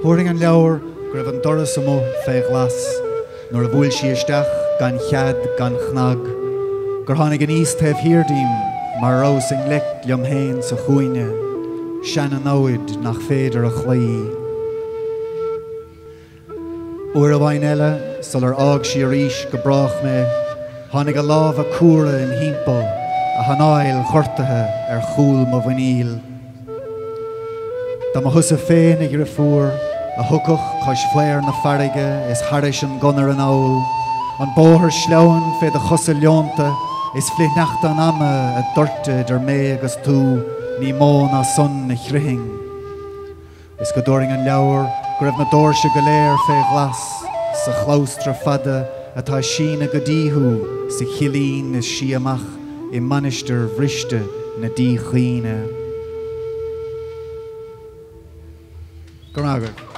Thabharfainn an leabhar go raibh an doras amuigh fé ghlas nuair a bhuail sí isteach gan chead gan chnag, gur tháinig aníos taobh thiar díom mar a rabhas i ngleic liom féin sa chúinne, seana-namhaid nach féidir a chloí. Uair amháin eile, sular fhág sí arís go brách mé, tháinig a lámha cumhra im thimpeall, a hanáil ghortaithe ar chúl mo mhuiníl. Dá mba thusa féin, a dhriofúr, a thiocfadh cois faobhar na farraige is thairis an gconair anall, an bóthar sleamhain fé do chosa leonta is flichshneachta an ama a doirteadh idir mé agus tú, ní mó ná san a chroithfinn. Is go dtabharfainn an leabhar go raibh na doirse go léir fé ghlas sa chlabhstra fada atá ag síneadh go dtí thú sa chillín is sia amach i mainistir bhriste na díomhaoine. Go raibh maith agat.